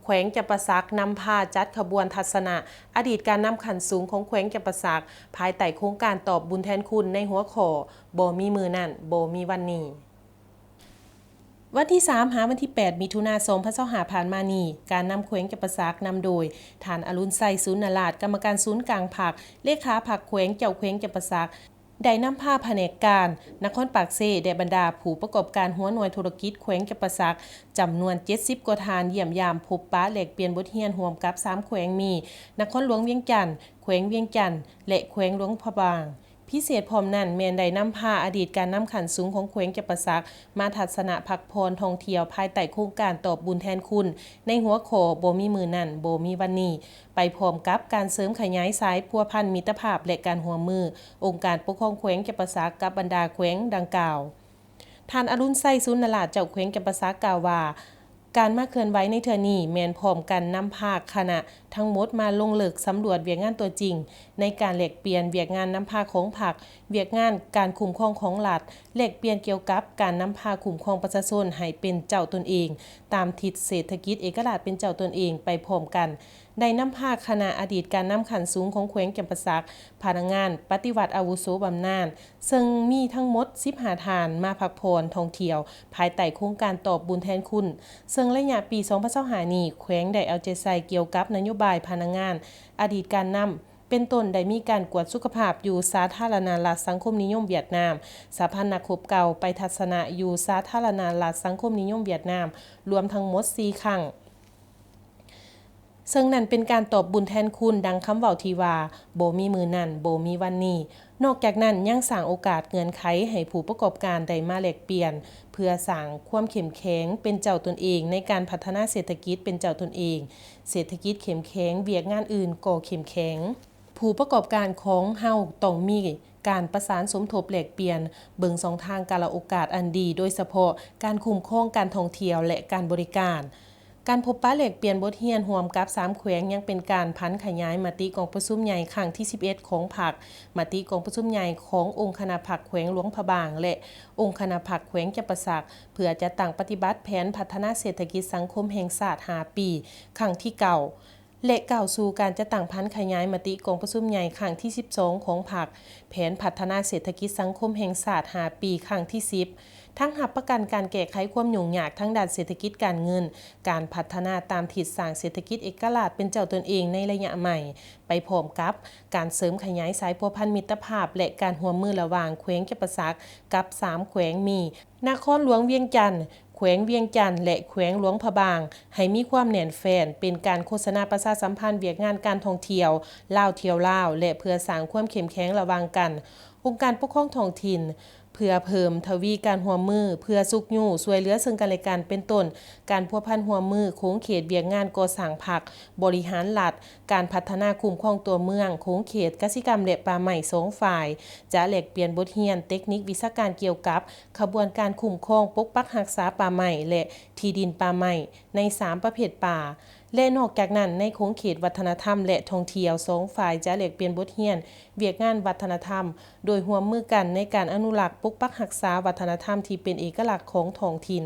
ແຂວງຈຳປາສັກນຳພາຈັດຂະບວນທັດສະນະອະດີດການນຳຂັ້ນສູງຂອງແຂວງຈຳປາສັກ ພາຍໃຕ້ໂຄງການຕອບບຸນແທນຄຸນໃນຫົວຂໍ້ ບໍ່ມີມື້ນັ້ນ ບໍ່ມີວັນນີ້. ວັນທີສາມ ຫາວັນທີແປດ ມິຖຸນາ ສອງພັນຊາວຫ້າ ຜ່ານມານີ້, ການນຳແຂວງຈຳປາສັກນຳໂດຍ ທ່ານ ອະລຸນໄຊ ສູນນະລາດ ກຳມະການສູນກາງພັກ, ເລຂາພັກແຂວງ, ເຈົ້າແຂວງຈຳປາສັກ ໄດ້ນຳພາພະແນກການນະຄອນປາກເຊ ແລະ ບັນດາຜູ້ປະກອບການຫົວໜ່ວຍທຸລະກິດແຂວງຈຳປາສັກ ຈຳນວນເຈັດສິບກວ່າທ່ານ ຢ້ຽມຢາມພົບປະແລກປ່ຽນບົດຮຽນຮ່ວມກັບສາມແຂວງມີ ນະຄອນຫຼວງວຽງຈັນ, ແຂວງວຽງຈັນ ແລະ ແຂວງຫຼວງພະບາງ. ພິເສດພ້ອມນັ້ນແມ່ນໄດ້ນຳພາອະດີດການນຳຂັ້ນສູງຂອງແຂວງຈຳປາສັກ ມາທັດສະນະພັກຜ່ອນທ່ອງທ່ຽວພາຍໃຕ້ໂຄງການຕອບບຸນແທນຄຸນ ໃນຫົວຂໍ້ ບໍ່ມີມື້ນັ້ນ ບໍ່ມີວັນນີ້ ໄປພ້ອມກັບການເສີມຂະຫຍາຍສາຍພົວພັນມິດຕະພາບ ແລະ ການຮ່ວມມືອົງການປົກຄອງແຂວງຈຳປາສັກກັບບັນດາແຂວງດັ່ງກ່າວ. ທ່ານ ອະລຸນໄຊ ສູນນະລາດ ເຈົ້າແຂວງຈຳປາສັກ ກ່າວວ່າ ການມາເຄື່ອນໄຫວໃນເທື່ອນີ້ແມ່ນພ້ອມກັນນຳພາຄະນະທັງໝົດມາລົງເລິກສຳຫຼວດວຽກງານຕົວຈິງ ໃນການແລກປ່ຽນວຽກງານນຳພາຂອງພັກ, ວຽກງານການຄຸ້ມຄອງຂອງລັດ, ແລກປ່ຽນກ່ຽວກັບການນຳພາຄຸ້ມຄອງປະຊາຊົນໃຫ້ເປັນເຈົ້າຕົນເອງ ຕາມທິດເສດຖະກິດເອກະລາດເປັນເຈົ້າຕົນເອງໄປພ້ອມກັນ. ໄດ້ນຳພາຄະນະອະດີດການນຳຂັ້ນສູງຂອງແຂວງຈຳປາສັກ, ພະນັກງານປະຕິວັດອາວຸໂສບຳນານ, ເຊິ່ງມີທັງໝົດສິບຫ້າທ່ານມາພັກຜ່ອນທ່ອງທ່ຽວ ພາຍໃຕ້ໂຄງການຕອບບຸນແທນຄຸນ, ເຊິ່ງໄລຍະປີສອງພັນຊາວຫ້ານີ້ ແຂວງໄດ້ເອົາໃຈໃສ່ກ່ຽວກັບນະໂຍບາຍພະນັກງານອະດີດການນຳ ເປັນຕົ້ນໄດ້ມີການກວດສຸຂະພາບຢູ່ສາທາລະນະລັດສັງຄົມນິຍົມຫວຽດນາມ, ສະພານັກຮົບເກົ່າໄປທັດສະນະຢູ່ສາທາລະນະລັດສັງຄົມນິຍົມຫວຽດນາມ ລວມທັງໝົດສີ່ຄັ້ງ. ເຊິ່ງນັ້ນເປັນການຕອບບຸນແທນຄຸນ ດັ່ງຄຳເວົ້າທີ່ວ່າ ບໍ່ມີມື້ນັ້ນ ບໍ່ມີວັນນີ້. ນອກຈາກນັ້ນຍັງສ້າງໂອກາດເງື່ອນໄຂໃຫ້ຜູ້ປະກອບການໄດ້ມາແລກປ່ຽນ ເພື່ອສ້າງຄວາມເຂັ້ມແຂງເປັນເຈົ້າຕົນເອງໃນການພັດທະນາເສດຖະກິດເປັນເຈົ້າຕົນເອງ, ເສດຖະກິດເຂັ້ມແຂງ ວຽກງານອື່ນກໍເຂັ້ມແຂງ. ຜູ້ປະກອບການຂອງເຮົາຕ້ອງມີການປະສານສົມທົບແລກປ່ຽນ, ເບິ່ງຊ່ອງທາງກາລະໂອກາດອັນດີ, ໂດຍສະເພາະການຄຸ້ມຄອງການທ່ອງທ່ຽວ ແລະ ການບໍລິການ. ການພົບປະແລກປ່ຽນບົດຮຽນຮ່ວມກັບສາມແຂວງ ຍັງເປັນການຜັນຂະຫຍາຍມະຕິກອງປະຊຸມໃຫຍ່ຄັ້ງທີສິບເອັດຂອງພັກ, ມະຕິກອງປະຊຸມໃຫຍ່ຂອງອົງຄະນະພັກແຂວງຫຼວງພະບາງ ແລະ ອົງຄະນະພັກແຂວງຈຳປາສັກ ເພື່ອຈັດຕັ້ງປະຕິບັດແຜນພັດທະນາເສດຖະກິດສັງຄົມແຫ່ງຊາດຫ້າປີ ຄັ້ງທີເກົ້າ ແລະ ກ້າວສູ່ການຈັດຕັ້ງຜັນຂະຫຍາຍມະຕິກອງປະຊຸມໃຫຍ່ຄັ້ງທີສິບສອງຂອງພັກ, ແຜນພັດທະນາເສດຖະກິດສັງຄົມແຫ່ງຊາດຫ້າປີ ຄັ້ງທີສິບ ທັງຮັບປະກັນການແກ້ໄຂຄວາມຫຍຸ້ງຍາກທາງດ້ານເສດຖະກິດການເງິນ, ການພັດທະນາຕາມທິດສ້າງເສດຖະກິດເອກະລາດເປັນເຈົ້າຕົນເອງໃນໄລຍະໃໝ່, ໄປພ້ອມກັບການເສີມຂະຫຍາຍສາຍພົວພັນມິດຕະພາບ ແລະ ການຮ່ວມມືລະຫວ່າງແຂວງຈຳປາສັກກັບສາມແຂວງມີ ນະຄອນຫຼວງວຽງຈັນ, ແຂວງວຽງຈັນ ແລະ ແຂວງຫຼວງພະບາງ ໃຫ້ມີຄວາມແໜ້ນແຟ້ນ, ເປັນການໂຄສະນາປະຊາສຳພັນວຽກງານການທ່ອງທ່ຽວ ລາວທ່ຽວລາວ ແລະ ເພື່ອສ້າງຄວາມເຂັ້ມແຂງລະຫວ່າງກັນ ອົງການປົກຄອງທ້ອງຖິ່ນ, ເພື່ອເພີ່ມທະວີການຮ່ວມມື, ເພື່ອຊຸກຍູ້ຊ່ວຍເຫຼືອເຊິ່ງກັນແລະກັນ ເປັນຕົ້ນ ການພົວພັນຮ່ວມມືຂົງເຂດວຽກງານກໍ່ສ້າງພັກ, ບໍລິຫານລັດ, ການພັດທະນາຄຸ້ມຄອງຕົວເມືອງ, ຂົງເຂດກະສິກຳ ແລະ ປ່າໄມ້ ສອງຝ່າຍ ຈະແລກປ່ຽນບົດຮຽນເຕັກນິກວິຊາການກ່ຽວກັບຂະບວນການຄຸ້ມຄອງປົກປັກຮັກສາປ່າໄມ້ ແລະ ທີ່ດິນປ່າໄມ້ໃນສາມປະເພດປ່າ ແລະ ນອກຈາກນັ້ນ ໃນຂົງເຂດວັດທະນະທຳ ແລະ ທ່ອງທ່ຽວ ສອງຝ່າຍຈະແລກປ່ຽນບົດຮຽນວຽກງານວັດທະນະທຳ ໂດຍຮ່ວມມືກັນໃນການອະນຸລັກປົກປັກຮັກສາວັດທະນະທຳທີ່ເປັນເອກະລັກຂອງທ້ອງຖິ່ນ.